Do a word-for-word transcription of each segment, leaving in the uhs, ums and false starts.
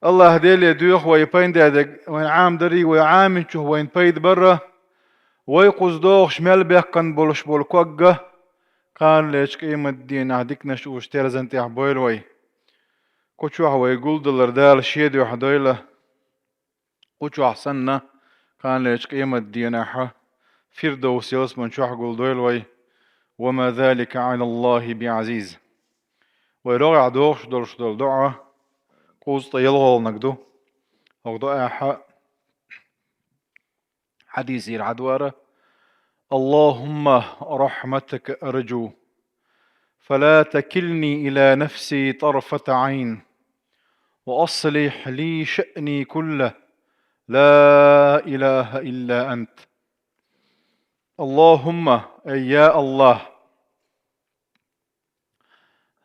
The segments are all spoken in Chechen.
АллахӀ Деле доьху вай пайда дерг, вайн Ӏамадарий, вай Ӏаминчух вайн пайда барра, вай кхуза догӀуш мел баьккхина болуш болу ког а кханалерчу къематдийнахь диканаш уьш терзан тӀехь бойла вай. Кху чохь вай гулдалар Дала Шен дуьхьа дойла. Кху чохь санна, кханалерчу къематдийнахь Фирдовс ялсаман чохь гулдойла вай. «Ва ма залика Ӏала Аллахи биӀазиз». Вай рогӀехь догӀуш долуш долу доӀа, кхузткъе ялхолгӀаниг ду. ХӀокху доӀехь хьадисера хьадуьйхира: «Аллахумма рахматака аржу, фала такилни ила нафси тарфата Ӏайн, ва аслихь ли шаъни куллах, ла илаха илла ант». Аллахумма, ай я АллахӀ,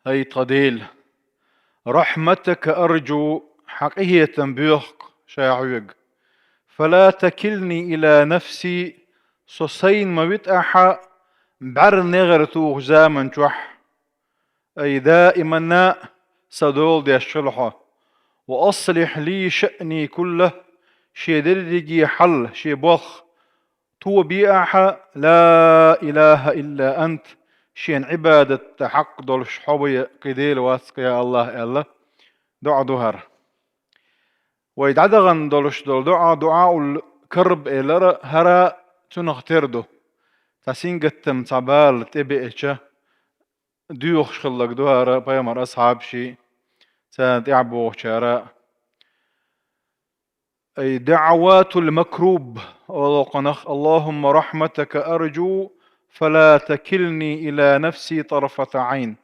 хӀай тхан Дела, рахматака аржу, хьан къинхетам боьху ша хьоьга. Фала такилни ила нафси, со сайна ма витахьа бӀаьрнегӀар тухучу заман чохь. Ай даиманна сан дола деш хила хьо. Ва аслихь ли шаъни куллах, шен дерриге хьал, шен болх тобе ахьа, ла илаха илла ант, шена Ӏибадат дан хьакъ долуш хьо вай кхин Дела вац-кх, я АллахӀ, аьлла, доӀа ду хӀара. Вай дӀадахана долуш долу доӀа, дуӀаул карб элира, хӀара цунах тера ду. Цхьа сингаттам, цхьа бала тӀебеача, доьхуш хилларг ду хӀара пайхамар асхьабаший, царна тӀаьхьа богӀучара. Ай даъватул макруб, олу кхунах: «Аллахумма рахматака аржу, фала такилни ила нафси тарфата Ӏайн».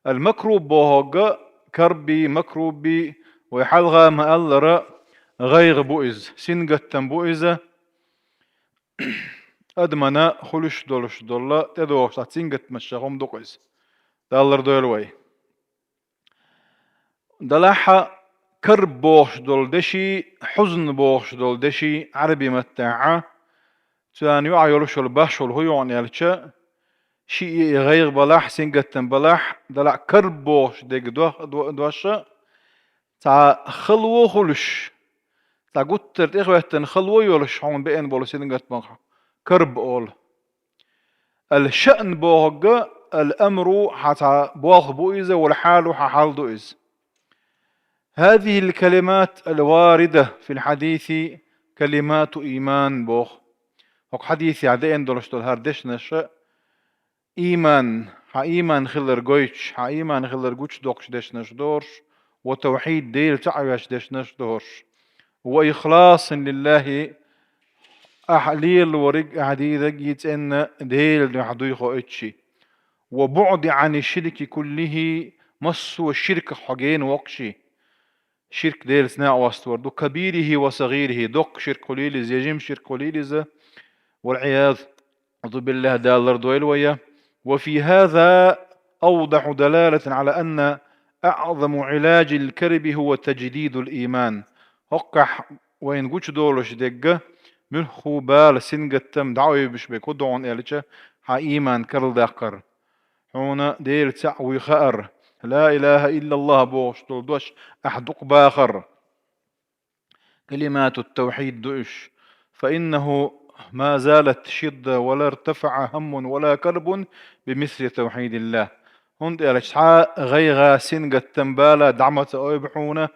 Ал-макруб бохург, карби, макруби, вай хьалха ма-аллара, гӀайгӀа бу иза, сингаттам бу иза. Адамана хуьлуш долуш долла, тӀедогӀуш цхьа сингаттамаш хӀума ду-кх иза. Даллар дойла вай. Делахь а карб бохуш долу деши, хьузн бохуш долу деши Ӏаьрби маттахь а, царна юкъахь йолуш йолу башхалла хӀун ю хьуна аьлча, шиъ и гӀайгӀа балахь, сингаттам балахь, делахь карб бохуш дерг до-, до-, дош а, цхьа хало хуьлуш, цхьа гуттар тӀехӀоьттина хало йолуш хьуна беана болу сингаттамах карб олу. Ал-шаън бохург, ал-амру, хьан цхьа болх бу иза, вал-хьалу, хьан хьал ду иза. هذه الكلمات الواردة في الحديث كلمات إيمان боху. ХӀокху хьадисехь деана долуш долу хӀара дешнаш а, ийман, хьан ийман хилар гойтуш, хьан ийман хилар гучудоккхуш дешнаш дохуш, ва тавхьид, Дела цхьаъ веш дешнаш дохуш. Ва ихласун лиллахи, ахьа лелориг, ахьа дийриг и цӀенна Делан дуьхьа дуй хьо оьцуш. Ва буъди Ӏани ширки куллихи, массо а ширках хьо гена воккхуш. Ширк Делаца накъост вар ду, кабирихи ва сагӀирихи, доккха ширк хуьлийла иза, я жима ширк хуьлийла иза, вал-Ӏиязу биллахӀ, Дала лардойла вай. وفي هذا أوضح دلالة على أن أعظم علاج الكرب هو تجديد الإيمان. ХӀокхахь вайна гучудолуш дерг, муьлхха бала, сингаттам дӀаойбуш берг хӀун ду хьуна аьлча, хьан ийман карладаккхар. Хьуна Дела цхьаъ вуй хаар. Ла илаха иллаллахӀ бохуш долу дош ахьа дукха бахар. Калиматут-тавхьид ду уьш. فإنه ما زالت شدة ولا ارتفع هم ولا كرب بمثل توحيد الله. ХӀунда аьлча цхьа а гӀайгӀа, сингаттам, бала дӀа ма ца ойбу хьуна,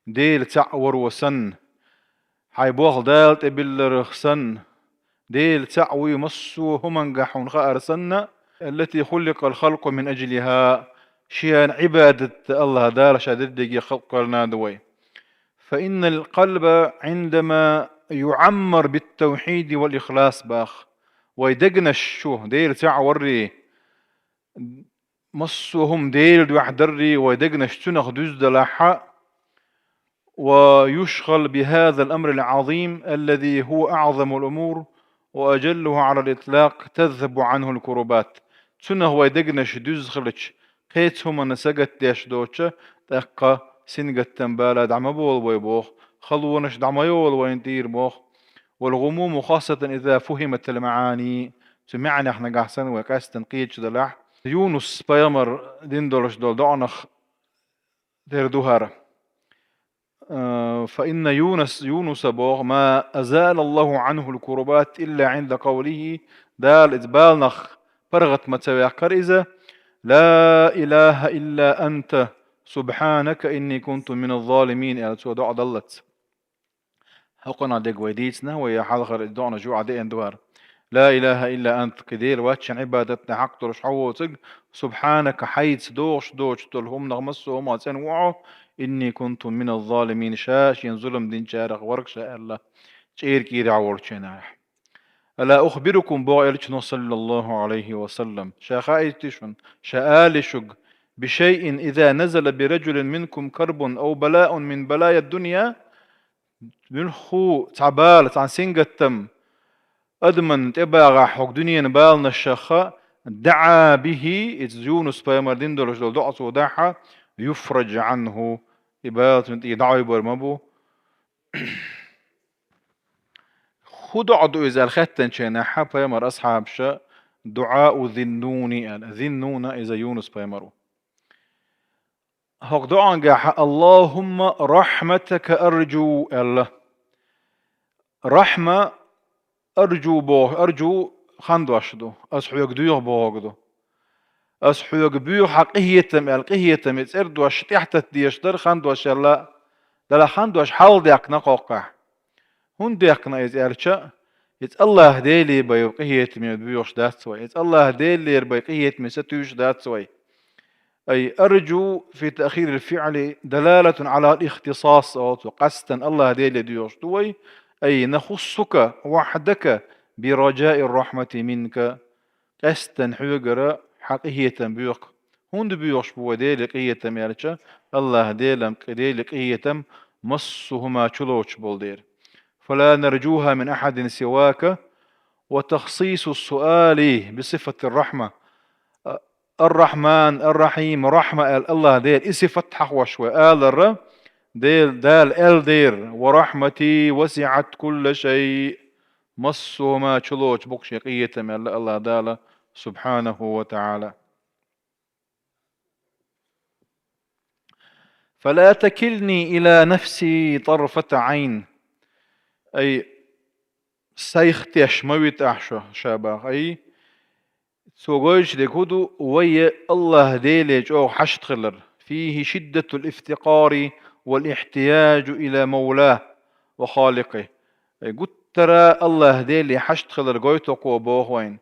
Дела цхьаъ варо санна, хьайн болх Дала тӀе билларх санна, Дела цхьаъ вуй массо а хӀуманга хьуна хаар санна, التي خلق الخلق من أجلها, шена Ӏибадат дан АллахӀ Дала ша дерриге халкъ кхоьллина ду вай. فإن القلب عندما يعمر بالتوحيد والإخلاص бах. Вай дегнаш чу Дела цхьаъ варрий, массо а хӀума Делан дуьхьа даррий, вай дегнаш цунах дуьзна далахь а, ويشغل بهذا الأمر العظيم الذي هو أعظم الأمور وأجلها على الإطلاق تذهب عنه الكربات. Цунах вай дегнаш дуьзна хилча, кхечу хӀуманна сагатдеш доцуча, тӀаккха сингаттам, бала дӀа ма болу вай боху, халонаш дӀа ма йолу вайна тӀера боху. والغموم خاصة إذا فهمت المعاني. Цу маьӀнех нагахь санна вай къаьстина кхеташ далахь. Юнус пайхамар дина долуш долу доӀанах тера ду хӀара. а, فإن يونس, Юнуса боху, ما أزال الله عنه الكربات إلا عند قوله, Дала иза баланах паргӀат ма ца ваьккхара иза, لا إله إلا أنت سبحانك إني كنت من الظالمين аьлла, цо доӀа даллалц. ХӀокхунах дерг вай дийцина, вай хьалхара доӀанаш юкъахь деана ду хӀара. لا إله إلا أنت, кхин Дела вац шен Ӏибадатна хьакъ долуш хьо воцург, سبحانك, хьайца догӀуш доцуш долу хӀуманах массо а хӀуманах цӀена ву хьо, إني كنت من الظالمين, ша шена зулам динчарах вара ша аьлла, чӀеран кӀирахь волчу хенахь. ألا أخبركم, боху Элчано, صلى الله عليه وسلم, ша хаийти шуна, ша али шуьга, بشيء إذا نزل برجل منكم كرب أو بلاء من بلايا الدنيا, муьлхха цхьа бала, цхьана сингаттам адамна тӀебагӀахь хӀокху дуьненан баланашха, دعا به, иза Юнус-пайхамар дина долуш долу доӀа цо дахь, يفرج عنه, и бала цунна тӀе дӀаӀуьйбар ма бу. ХӀун доӀа ду иза аьлла хаьттинчу хенахь, пайхамар асхьабаша دعاء ذي النون аьлла. Зиннуна иза Юнус-пайхамар ву. ХӀокху доӀангахь اللهم رحمتك أرجو аьлла. Рахьма аржу боху, аржу хандош ду. Ас хьоьга доьху бохург ду. Ас хьоьга боьху хьан къинхетам аьлла, къинхетам и цӀердош тӀаьхьататта дезаш дара, хандош аьлла, Дала хандош хьалха даьккхина кхоккхахь. ХӀунда даьккхина иза аьлча, иза АллахӀ Деле бай къинхетаме боьхуш дац вай, иза АллахӀ Делера бай къинхетаме сатуьйсуш дац вай. أي أرجو في تأخير الفعل دلالة على الاختصاص, олу цо, къастан АллахӀ Деле доьхуш ду вай, أي نخصك وحدك برجاء الرحمة منك, къастан хьоьгара хьан къинхетам боьху. ХӀунда боьхуш бу вай Деле къинхетам аьлча, АллахӀ Делан, Деле къинхетам массо а хӀума чулоцуш болу дела. فلا نرجوها من أحد سواك وتخصيص السؤال بصفة الرحمة. Ар-Рахьман, Ар-Рахьим, Рахьма аьлла АллахӀ Дела, и сифат хьахош вай аларра, Дела, Дала аьлла дера: ورحمتي وسعت كل شيء. Массо а хӀума чулоцуш бу-кх шен къинхетам аьлла АллахӀ Дала, субхьанаху ва тагӀала. فلا تكلني إلى نفسي طرفة عين. Ай, сайх теш ма вита ахь шо, ша баха. Ай, цо гойтуш дерг хӀун ду, вай АллахӀ Деле чӀогӀа хьашт хилар. فيه شدة الافتقار والاحتياج إلى مولاه وخالقه. Ай, гуттара АллахӀ Деле хьашт хилар гойту кхо боху вайна.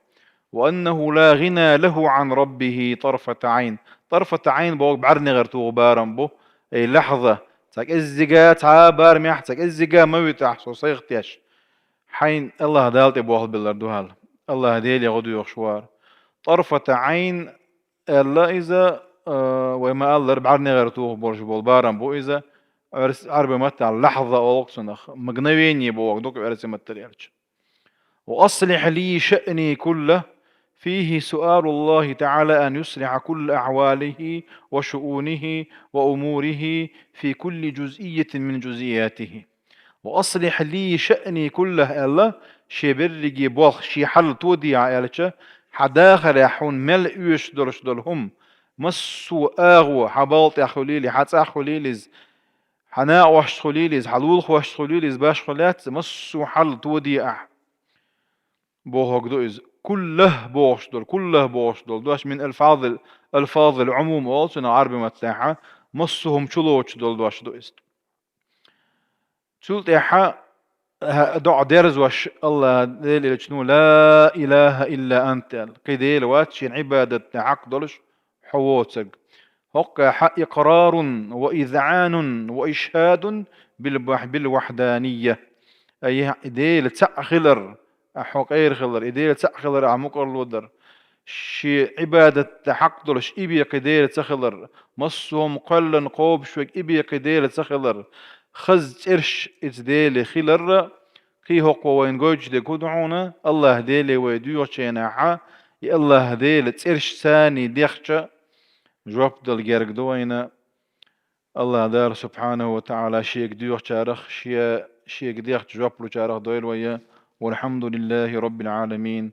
وأنه لا غنى له عن ربه طرفة عين. طرفة عين боху бӀаьрнегӀар туху барам бу. Ай, лахьза. Цхьа кӀеззига, цхьа а барамехь, цхьа кӀеззига ма вита ахь со сайх теш. Хьайн АллахӀ Дала тӀе болх беллар ду хьал. АллахӀ Деле гӀо доьхуш вара. طرفة عين аьлла иза, а, вай ма-аллара, бӀаьрнегӀар туху болуш болу барам бу иза. Оьрс-, Ӏарбийн маттахь лахьза олу цунах. Мгновение боху ду-кх оьрсийн маттара аьлча. وأصلح لي شأني كله، فيه سؤال الله تعالى أن يصلح كل أحواله وشؤونه وأموره في كل جزئية من جزئياته. وأصلح لي شأني كله аьлла, шен берриге болх, шен хьал тодехьа аьлча, хьан дахарехь хьуна мел оьшуш долуш долу хӀума, массо а агӀо, хьан балха тӀехь хуьлийла, хьан цӀахь хуьлийла иза, хьан накъосташца хуьлийла иза, хьан лулахошца хуьлийла иза, башха лаьцна, массо а хьал тоде ахь. Бохург ду иза. Куллах бохуш долу, куллах бохуш долу дош мин алфазил, алфазил Ӏумум олу цунах Ӏарбийн маттахь, массо а хӀума чулоцуш долу дош ду иза. Цул тӀаьхьа, а, доӀа дерзош АллахӀ Дела Элчано: «Ла илаха илла анта», – аьлла. Кхин Дела вац шена Ӏибадатна хьакъ долуш хьо воцург. ХӀокху тӀехь икърарун ва изъанун ва ишхадун бил бах-, бил вахьданийя. Ай, и Дела цхьаъ хилар, ахь хьо къера хилар, и Дела цхьаъ хилар ахь мукӀарло дар. Шен Ӏибадатта хьакъ долуш и бен кхин Дела ца хилар, массо а хӀума кхоьллина кхобуш верг и бен кхин Дела ца хилар, хаза цӀераш иза Деле хиларра, кхин хӀокхо вайна гойтуш дерг хӀун ду хьуна, АллахӀ Деле вай доьхучу хенахь, и АллахӀ Делан цӀераш царний дехча, жоп дала герга ду вайна. АллахӀ Дала субхьанаху ва тагӀала Шега доьхучарах, Ше-, Шега дехча жоп лучарах дойла вай. Валхьамдулиллахи Раббил Ӏаламин.